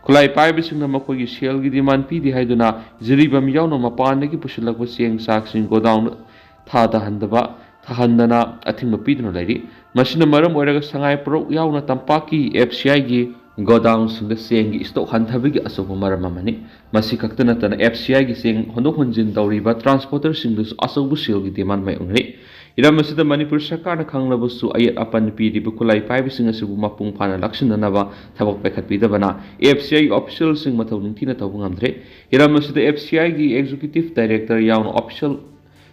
ꯈꯨꯠꯂꯥꯏ ꯄꯥꯏꯕꯁꯤꯡꯅ ꯃꯈꯣꯏꯒꯤ ꯁꯦꯜꯒꯤ demand ꯄꯤꯗꯦ ꯍꯥꯏꯗꯨꯅ ꯖꯤꯔꯤꯕꯥꯝ ꯌꯥꯎꯅ ꯃꯄꯥꯟꯗꯒꯤ ꯄꯨꯁꯤꯜꯂꯛꯄ ꯆꯦꯡ ꯆꯥꯛꯁꯤꯡ ꯒꯣꯗꯥꯎꯟ ꯊꯥꯗꯍꯟꯗꯕ, ꯊꯥꯍꯟꯗꯅ ꯑꯊꯤꯡꯕ ꯄꯤꯗꯨꯅ ꯂꯩꯔꯤ꯫ ꯃꯁꯤꯅ ꯃꯔꯝ ꯑꯣꯏꯔꯒ ꯁꯉꯥꯏꯄ꯭ꯔꯧ ꯌꯥꯎꯅ ꯇꯝꯄꯥꯛꯀꯤ F C Iꯒꯤ ꯒꯣꯗꯥꯎꯟꯁꯤꯡꯗ ꯆꯦꯡꯒꯤ ꯏꯁꯇꯣꯛ ꯍꯟꯊꯕꯒꯤ ꯑꯆꯧꯕ ꯃꯔꯝ ꯑꯃꯅꯤ꯫ ꯃꯁꯤ ꯈꯛꯇ ꯅꯠꯇꯅ, ꯑꯦꯐ ꯁꯤ ꯑꯥꯏꯒꯤ ꯆꯦꯡ ꯍꯣꯟꯗꯣꯛ ꯍꯣꯟꯖꯤꯟ ꯇꯧꯔꯤꯕ ꯇ꯭ꯔꯥꯟꯁꯄꯣꯔꯇꯔꯁꯤꯡꯗꯁꯨ ꯑꯆꯧꯕ ꯁꯦꯜꯒꯤ ꯗꯤꯃꯥꯟ ꯃꯥꯌꯣꯛꯅꯔꯤ꯫ ꯍꯤꯔꯝ ꯑꯁꯤꯗ ꯃꯅꯤꯄꯨꯔ ꯁꯔꯀꯥꯔꯅ ꯈꯪꯂꯕꯁꯨ, ꯑꯌꯦꯠ ꯑꯄꯟ ꯄꯤꯔꯤꯕ ꯈꯨꯠꯂꯥꯏ ꯄꯥꯏꯕꯁꯤꯡ ꯑꯁꯤꯕꯨ ꯃꯄꯨꯡ ꯐꯥꯅ ꯂꯥꯛꯁꯤꯟꯅꯅꯕ ꯊꯕꯛ ꯄꯥꯏꯈꯠꯄꯤꯗꯕꯅ ꯑꯦꯐ ꯁꯤ ꯑꯥꯏꯒꯤ ꯑꯣꯐꯤꯁꯤꯌꯦꯜꯁꯤꯡ ꯃꯊꯧ ꯅꯤꯡꯊꯤꯅ ꯇꯧꯕ ꯉꯝꯗ꯭ꯔꯦ꯫ ꯍꯤꯔꯝ ꯑꯁꯤꯗ ꯑꯦꯐ ꯁꯤ ꯑꯥꯏꯒꯤ ꯑꯦꯛꯖꯤꯀ꯭ꯌꯨꯇꯤꯚ ꯗꯥꯏꯔꯦꯛꯇꯔ ꯌꯥꯎꯅ ꯑꯣꯐꯤꯁꯤꯌꯦꯜ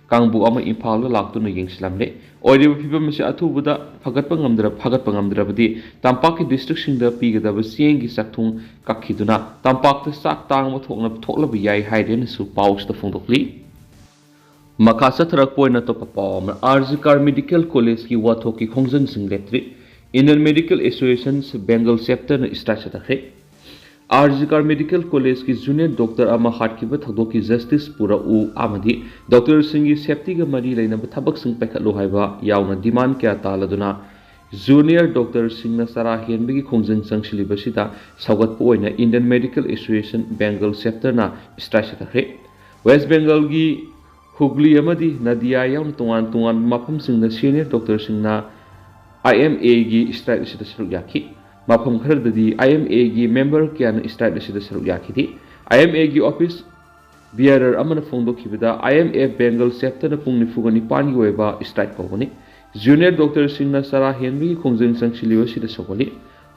ꯀꯥꯡꯕꯨ ꯑꯃ ꯏꯝꯐꯥꯜꯗ ꯂꯥꯛꯇꯨꯅ ꯌꯦꯡꯁꯤꯜꯂꯝꯂꯦ꯫ ꯑꯣꯏꯔꯤꯕ ꯐꯤꯕꯝ ꯑꯁꯤ ꯑꯊꯨꯕꯗ ꯐꯒꯠꯄ ꯉꯝꯗ꯭ꯔ-, ꯐꯒꯠꯄ ꯉꯝꯗ꯭ꯔꯕꯗꯤ, ꯇꯝꯄꯥꯛꯀꯤ ꯗꯤꯁꯇ꯭ꯔꯤꯛꯁꯤꯡꯗ ꯄꯤꯒꯗꯕ ꯆꯦꯡꯒꯤ ꯆꯥꯛꯊꯨꯡ ꯀꯛꯈꯤꯗꯨꯅ, ꯇꯝꯄꯥꯛꯇ ꯆꯥꯛ ꯇꯥꯡꯕ ꯊꯣꯛꯅꯕ, ꯊꯣꯛꯂꯕ ꯌꯥꯏ ꯍꯥꯏꯔꯦꯅꯁꯨ ꯄꯥꯎꯁꯤꯗ ꯐꯣꯡꯗꯣꯛꯂꯤ꯫ ꯃꯈꯥ ꯆꯠꯊꯔꯛꯄ ꯑꯣꯏꯅ ꯑꯇꯣꯞꯄ ꯄꯥꯎ ꯑꯃꯅ, ꯑꯥꯔ ꯖꯤ ꯀꯥꯔ ꯃꯦꯗꯤꯀꯦꯜ ꯀꯣꯂꯦꯖꯀꯤ ꯋꯥꯊꯣꯛꯀꯤ ꯈꯣꯡꯖꯪꯁꯤꯡ ꯂꯦꯞꯇ꯭ꯔꯤ꯫ ꯏꯟꯗꯤꯌꯟ ꯃꯦꯗꯤꯀꯦꯜ ꯑꯦꯁꯣꯁꯤꯌꯦꯁꯟ ꯕꯦꯡꯒꯜ ꯆꯦꯞꯇꯔꯅ ꯁ꯭ꯇ꯭ꯔꯥꯏꯛ ꯆꯠꯊꯈ꯭ꯔꯦ꯫ ꯑꯥꯔ ꯖꯤ ꯀꯥꯔ ꯃꯦꯗꯤꯀꯦꯜ ꯀꯣꯂꯦꯖꯀꯤ ꯖꯨꯅꯤꯌꯔ ꯗꯣꯛꯇꯔ ꯑꯃ ꯍꯥꯠꯈꯤꯕ ꯊꯧꯗꯣꯛꯀꯤ ꯖꯁꯇꯤꯁ ꯄꯨꯔꯛꯎ ꯑꯃꯗꯤ ꯗꯣꯛꯇꯔꯁꯤꯡꯒꯤ ꯁꯦꯐꯇꯤꯒ ꯃꯔꯤ ꯂꯩꯅꯕ ꯊꯕꯛꯁꯤꯡ ꯄꯥꯏꯈꯠꯂꯨ ꯍꯥꯏꯕ ꯌꯥꯎꯅ ꯗꯤꯃꯥꯟ ꯀꯌꯥ ꯇꯥꯜꯂꯗꯨꯅ ꯖꯨꯅꯤꯌꯔ ꯗꯣꯛꯇꯔꯁꯤꯡꯅ ꯆꯔꯥ ꯍꯦꯟꯕꯒꯤ ꯈꯣꯡꯖꯪ ꯆꯪꯁꯤꯜꯂꯤꯕꯁꯤꯗ ꯁꯧꯒꯠꯄ ꯑꯣꯏꯅ ꯏꯟꯗꯤꯌꯟ ꯃꯦꯗꯤꯀꯦꯜ ꯑꯦꯁꯣꯁꯤꯌꯦꯁꯟ ꯕꯦꯡꯒꯜ ꯆꯦꯞꯇꯔꯅ ꯁ꯭ꯇ꯭ꯔꯥꯏꯛ ꯆꯠꯊꯈ꯭ꯔꯦ꯫ ꯋꯦꯁ ꯕꯦꯡꯒꯜꯒꯤ ꯍꯨꯒ꯭ꯂꯤ ꯑꯃꯗꯤ ꯅꯗꯤꯌꯥ ꯌꯥꯎꯅ ꯇꯣꯉꯥꯟ ꯇꯣꯉꯥꯟꯕ ꯃꯐꯝꯁꯤꯡꯗ ꯁꯦꯅꯤꯌꯔ ꯗꯣꯛꯇꯔꯁꯤꯡꯅ ꯑꯥꯏ ꯑꯦꯝ ꯑꯦꯒꯤ ꯁ꯭ꯇ꯭ꯔꯥꯏꯛ ꯑꯁꯤꯗ ꯁꯔꯨꯛ ꯌꯥꯈꯤ꯫ ꯃꯐꯝ ꯈꯔꯗꯗꯤ ꯑꯥꯏ ꯑꯦꯝ ꯑꯦꯒꯤ ꯃꯦꯝꯕꯔ ꯀꯌꯥꯅ ꯁ꯭ꯇ꯭ꯔꯥꯏꯛ ꯑꯁꯤꯗ ꯁꯔꯨꯛ ꯌꯥꯈꯤꯗꯦ꯫ ꯑꯥꯏ ꯑꯦꯝ ꯑꯦꯒꯤ ꯑꯣꯐꯤꯁ ꯕꯤꯌꯔꯔ ꯑꯃꯅ ꯐꯣꯡꯗꯣꯛꯈꯤꯕꯗ, ꯑꯥꯏ ꯑꯦꯝ ꯑꯦ ꯕꯦꯡꯒꯜ ꯆꯦꯞꯇꯔꯅ ꯄꯨꯡ ꯅꯤꯐꯨꯒ ꯅꯤꯄꯥꯟꯒꯤ ꯑꯣꯏꯕ ꯁ꯭ꯇ꯭ꯔꯥꯏꯛ ꯀꯧꯒꯅꯤ꯫ ꯖꯨꯅꯤꯌꯔ ꯗꯣꯛꯇꯔꯁꯤꯡꯅ ꯆꯔꯥ ꯍꯦꯟꯕꯒꯤ ꯈꯣꯡꯖꯪ ꯆꯪꯁꯤꯜꯂꯤꯕ ꯑꯁꯤꯗ ꯁꯧꯒꯠꯂꯤ꯫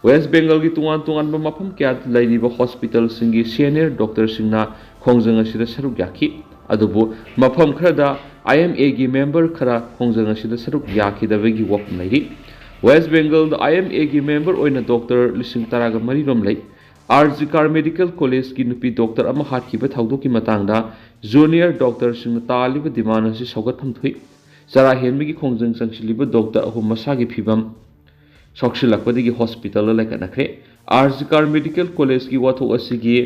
ꯋꯦꯁ ꯕꯦꯡꯒꯜꯒꯤ ꯇꯣꯉꯥꯟ ꯇꯣꯉꯥꯟꯕ ꯃꯐꯝ ꯀꯌꯥꯗ ꯂꯩꯔꯤꯕ ꯍꯣꯁꯄꯤꯇꯥꯜꯁꯤꯡꯒꯤ ꯁꯦꯅꯤꯌꯔ ꯗꯣꯛꯇꯔꯁꯤꯡꯅ ꯈꯣꯡꯖꯪ ꯑꯁꯤꯗ ꯁꯔꯨꯛ ꯌꯥꯈꯤ꯫ ꯑꯗꯨꯕꯨ ꯃꯐꯝ ꯈꯔꯗ ꯑꯥꯏ ꯑꯦꯝ ꯑꯦꯒꯤ ꯃꯦꯝꯕꯔ ꯈꯔ ꯈꯣꯡꯖꯪ ꯑꯁꯤꯗ ꯁꯔꯨꯛ ꯌꯥꯈꯤꯗꯕꯒꯤ ꯋꯥꯐꯝ ꯂꯩꯔꯤ꯫ ꯋꯦꯁ ꯕꯦꯡꯒꯜꯗ ꯑꯥꯏ ꯑꯦꯝ ꯑꯦꯒꯤ ꯃꯦꯝꯕꯔ ꯑꯣꯏꯅ ꯗꯣꯛꯇꯔ ꯂꯤꯁꯤꯡ ꯇꯔꯥꯒ ꯃꯔꯤ ꯔꯣꯝ ꯂꯩ꯫ ꯑꯥꯔ ꯖꯤ ꯀꯥꯔ ꯃꯦꯗꯤꯀꯦꯜ ꯀꯣꯂꯦꯖꯀꯤ ꯅꯨꯄꯤ ꯗꯣꯛꯇꯔ ꯑꯃ ꯍꯥꯠꯈꯤꯕ ꯊꯧꯗꯣꯛꯀꯤ ꯃꯇꯥꯡꯗ ꯖꯨꯅꯤꯌꯔ ꯗꯣꯛꯇꯔꯁꯤꯡꯅ ꯇꯥꯜꯂꯤꯕ ꯗꯤꯃꯥꯟ ꯑꯁꯤ ꯁꯧꯒꯠꯐꯝ ꯊꯣꯛꯏ꯫ ꯆꯔꯥ ꯍꯦꯟꯕꯒꯤ ꯈꯣꯡꯖꯪ ꯆꯪꯁꯤꯜꯂꯤꯕ ꯗꯣꯛꯇꯔ ꯑꯍꯨꯝ ꯃꯁꯥꯒꯤ ꯐꯤꯕꯝ ꯁꯣꯛꯁꯤꯜꯂꯛꯄꯗꯒꯤ ꯍꯣꯁꯄꯤꯇꯥꯜꯗ ꯂꯩꯈꯠꯅꯈ꯭ꯔꯦ꯫ ꯑꯥꯔ ꯖꯤ ꯀꯥꯔ ꯃꯦꯗꯤꯀꯦꯜ ꯀꯣꯂꯦꯖꯀꯤ ꯋꯥꯊꯣꯛ ꯑꯁꯤꯒꯤ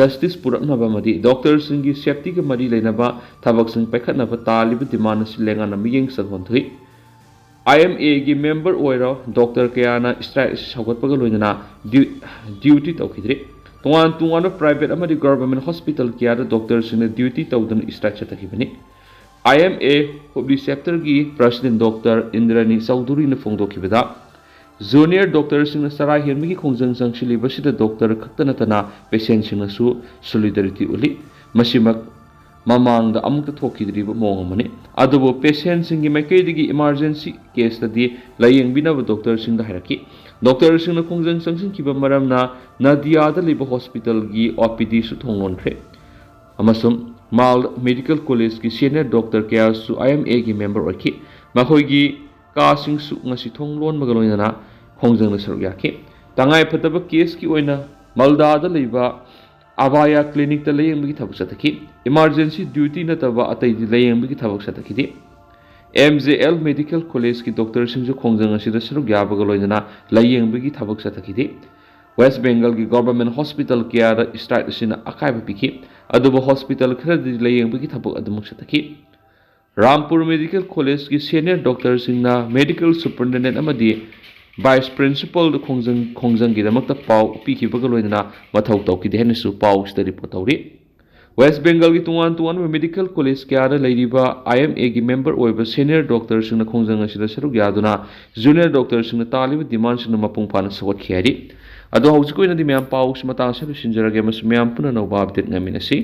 ꯖꯁꯇꯤꯁ ꯄꯨꯔꯛꯅꯕ ꯑꯃꯗꯤ ꯗꯣꯛꯇꯔꯁꯤꯡꯒꯤ ꯁꯦꯐꯇꯤꯒ ꯃꯔꯤ ꯂꯩꯅꯕ ꯊꯕꯛꯁꯤꯡ ꯄꯥꯏꯈꯠꯅꯕ ꯇꯥꯜꯂꯤꯕ ꯗꯤꯃꯥꯟ ꯑꯁꯤ ꯂꯦꯡꯒꯥꯟꯅ ꯃꯤꯠꯌꯦꯡ ꯆꯪꯐꯝ ꯊꯣꯛꯏ꯫ ꯑꯥꯏ ꯑꯦꯝ ꯑꯦꯒꯤ ꯃꯦꯝꯕꯔ ꯑꯣꯏꯔꯣ ꯗꯣꯛꯇꯔ ꯀꯌꯥꯅ ꯁ꯭ꯇ꯭ꯔꯥꯏꯛ ꯑꯁꯤ ꯁꯧꯒꯠꯄꯒ ꯂꯣꯏꯅꯅ ꯗ꯭ꯌꯨ-, ꯗ꯭ꯌꯨꯇꯤ ꯇꯧꯈꯤꯗ꯭ꯔꯤ꯫ ꯇꯣꯉꯥꯟ ꯇꯣꯉꯥꯟꯕ ꯄ꯭ꯔꯥꯏꯚꯦꯠ ꯑꯃꯗꯤ ꯒꯚꯔꯟꯃꯦꯟꯠ ꯍꯣꯁꯄꯤꯇꯥꯜ ꯀꯌꯥꯗ ꯗꯣꯛꯇꯔꯁꯤꯡꯅ ꯗ꯭ꯌꯨꯇꯤ ꯇꯧꯗꯨꯅ ꯁ꯭ꯇ꯭ꯔꯥꯏꯛ ꯆꯠꯊꯈꯤꯕꯅꯤ꯫ ꯑꯥꯏ ꯑꯦꯝ ꯑꯦ ꯍꯨꯕ꯭ꯂꯤ ꯆꯦꯞꯇꯔꯒꯤ ꯄ꯭ꯔꯁꯤꯗꯦꯟꯠ ꯗꯣꯛꯇꯔ ꯏꯟꯗ꯭ꯔꯅꯤ ꯆꯧꯙꯨꯔꯤꯅ ꯐꯣꯡꯗꯣꯛꯈꯤꯕꯗ, ꯖꯨꯅꯤꯌꯔ ꯗꯣꯛꯇꯔꯁꯤꯡꯅ ꯆꯔꯥ ꯍꯦꯟꯕꯒꯤ ꯈꯣꯡꯖꯪ ꯆꯪꯁꯤꯜꯂꯤꯕꯁꯤꯗ ꯗꯣꯛꯇꯔ ꯈꯛꯇ ꯅꯠꯇꯅ ꯄꯦꯁꯦꯟꯁꯤꯡꯅꯁꯨ ꯁꯣꯂꯤꯗꯥꯔꯤꯇꯤ ꯎꯠꯂꯤ꯫ ꯃꯁꯤꯃꯛ ꯃꯃꯥꯡꯗ ꯑꯃꯨꯛꯇ ꯊꯣꯛꯈꯤꯗ꯭ꯔꯤꯕ ꯃꯑꯣꯡ ꯑꯃꯅꯤ꯫ ꯑꯗꯨꯕꯨ ꯄꯦꯁꯦꯟꯁꯤꯡꯒꯤ ꯃꯥꯏꯀꯩꯗꯒꯤ ꯏꯃꯥꯔꯖꯦꯟꯁꯤ ꯀꯦꯁꯇꯗꯤ ꯂꯥꯌꯦꯡꯕꯤꯅꯕ ꯗꯣꯛꯇꯔꯁꯤꯡꯗ ꯍꯥꯏꯔꯛꯈꯤ꯫ ꯗꯣꯛꯇꯔꯁꯤꯡꯅ ꯈꯣꯡꯖꯪ ꯆꯪꯁꯤꯟꯈꯤꯕ ꯃꯔꯝꯅ ꯅꯥꯗꯤꯌꯥꯗ ꯂꯩꯕ ꯍꯣꯁꯄꯤꯇꯥꯜꯒꯤ ꯑꯣ ꯄꯤ ꯗꯤꯁꯨ ꯊꯣꯡ ꯂꯣꯟꯈ꯭ꯔꯦ꯫ ꯑꯃꯁꯨꯡ ꯃꯥꯜ ꯃꯦꯗꯤꯀꯦꯜ ꯀꯣꯂꯦꯖꯀꯤ ꯁꯦꯅꯤꯌꯔ ꯗꯣꯛꯇꯔ ꯀꯌꯥꯁꯨ ꯑꯥꯏ ꯑꯦꯝ ꯑꯦꯒꯤ ꯃꯦꯝꯕꯔ ꯑꯣꯏꯈꯤ꯫ ꯃꯈꯣꯏꯒꯤ ꯀꯥꯁꯤꯡꯁꯨ ꯉꯁꯤ ꯊꯣꯡ ꯂꯣꯟꯕꯒ ꯂꯣꯏꯅꯅ ꯈꯣꯡꯖꯪꯗ ꯁꯔꯨꯛ ꯌꯥꯈꯤ꯫ ꯇꯉꯥꯏ ꯐꯗꯕ ꯀꯦꯁꯀꯤ ꯑꯣꯏꯅ ꯃꯜꯗꯥꯗ ꯂꯩꯕ ꯑꯕꯥꯌꯥ ꯀ꯭ꯂꯤꯅꯤꯛꯇ ꯂꯥꯌꯦꯡꯕꯒꯤ ꯊꯕꯛ ꯆꯠꯊꯈꯤ꯫ ꯏꯃꯥꯔꯖꯦꯟꯁꯤ ꯗ꯭ꯌꯨꯇꯤ ꯅꯠꯇꯕ ꯑꯇꯩꯗꯤ ꯂꯥꯌꯦꯡꯕꯒꯤ ꯊꯕꯛ ꯆꯠꯊꯈꯤꯗꯦ꯫ ꯑꯦꯝ ꯖꯦ ꯑꯦꯜ ꯃꯦꯗꯤꯀꯦꯜ ꯀꯣꯂꯦꯖꯀꯤ ꯗꯣꯛꯇꯔꯁꯤꯡꯁꯨ ꯈꯣꯡꯖꯪ ꯑꯁꯤꯗ ꯁꯔꯨꯛ ꯌꯥꯕꯒ ꯂꯣꯏꯅꯅ ꯂꯥꯌꯦꯡꯕꯒꯤ ꯊꯕꯛ ꯆꯠꯊꯈꯤꯗꯦ꯫ ꯋꯦꯁ ꯕꯦꯡꯒꯜꯒꯤ ꯒꯣꯚꯔꯟꯃꯦꯟꯠ ꯍꯣꯁꯄꯤꯇꯥꯜ ꯀꯌꯥꯗ ꯁ꯭ꯇ꯭ꯔꯥꯏꯛ ꯑꯁꯤꯅ ꯑꯀꯥꯏꯕ ꯄꯤꯈꯤ, ꯑꯗꯨꯕꯨ ꯍꯣꯁꯄꯤꯇꯥꯜ ꯈꯔꯗꯤ ꯂꯥꯌꯦꯡꯕꯒꯤ ꯊꯕꯛ ꯑꯗꯨꯃꯛ ꯆꯠꯊꯈꯤ꯫ ꯔꯥꯝꯄꯨꯔ ꯃꯦꯗꯤꯀꯦꯜ ꯀꯣꯂꯦꯖꯀꯤ ꯁꯦꯅꯤꯌꯔ ꯗꯣꯛꯇꯔꯁꯤꯡꯅ ꯃꯦꯗꯤꯀꯦꯜ ꯁꯨꯄꯔꯤꯟꯇꯦꯟꯗꯦꯟꯠ ꯑꯃꯗꯤ ꯚꯥꯏꯁ ꯄ꯭ꯔꯤꯟꯁꯤꯄꯥꯜꯗ ꯈꯣꯡꯖꯪ, ꯈꯣꯡꯖꯪꯒꯤꯗꯃꯛꯇ ꯄꯥꯎ ꯄꯤꯈꯤꯕꯒ ꯂꯣꯏꯅꯅ ꯃꯊꯧ ꯇꯧꯈꯤꯗꯦ ꯍꯥꯏꯅꯁꯨ ꯄꯥꯎꯁꯤꯗ ꯔꯤꯄꯣꯔꯠ ꯇꯧꯔꯤ꯫ ꯋꯦꯁ ꯕꯦꯡꯒꯜꯒꯤ ꯇꯣꯉꯥꯟ ꯇꯣꯉꯥꯟꯕ ꯃꯦꯗꯤꯀꯦꯜ ꯀꯣꯂꯦꯖ ꯀꯌꯥꯗ ꯂꯩꯔꯤꯕ ꯑꯥꯏ ꯑꯦꯝ ꯑꯦꯒꯤ ꯃꯦꯝꯕꯔ ꯑꯣꯏꯕ ꯁꯦꯅꯤꯌꯔ ꯗꯣꯛꯇꯔꯁꯤꯡꯅ ꯈꯣꯡꯖꯪ ꯑꯁꯤꯗ ꯁꯔꯨꯛ ꯌꯥꯗꯨꯅ ꯖꯨꯅꯤꯌꯔ ꯗꯣꯛꯇꯔꯁꯤꯡꯅ ꯇꯥꯜꯂꯤꯕ ꯗꯤꯃꯥꯟꯁꯤꯡꯗꯨ ꯃꯄꯨꯡ ꯐꯥꯅ ꯁꯧꯒꯠꯈꯤ ꯍꯥꯏꯔꯤ꯫ ꯑꯗꯣ ꯍꯧꯖꯤꯛꯀꯤ ꯑꯣꯏꯅꯗꯤ ꯃꯌꯥꯝ ꯄꯥꯎꯁꯤ ꯃꯇꯥꯡ ꯑꯁꯤꯗ ꯂꯣꯏꯁꯤꯟꯖꯔꯒꯦ ꯑꯃꯁꯨꯡ ꯃꯌꯥꯝ ꯄꯨꯟꯅ ꯑꯅꯧꯕ ꯑꯞꯗꯦꯠ ꯉꯥꯏꯃꯤꯟꯅꯁꯤ꯫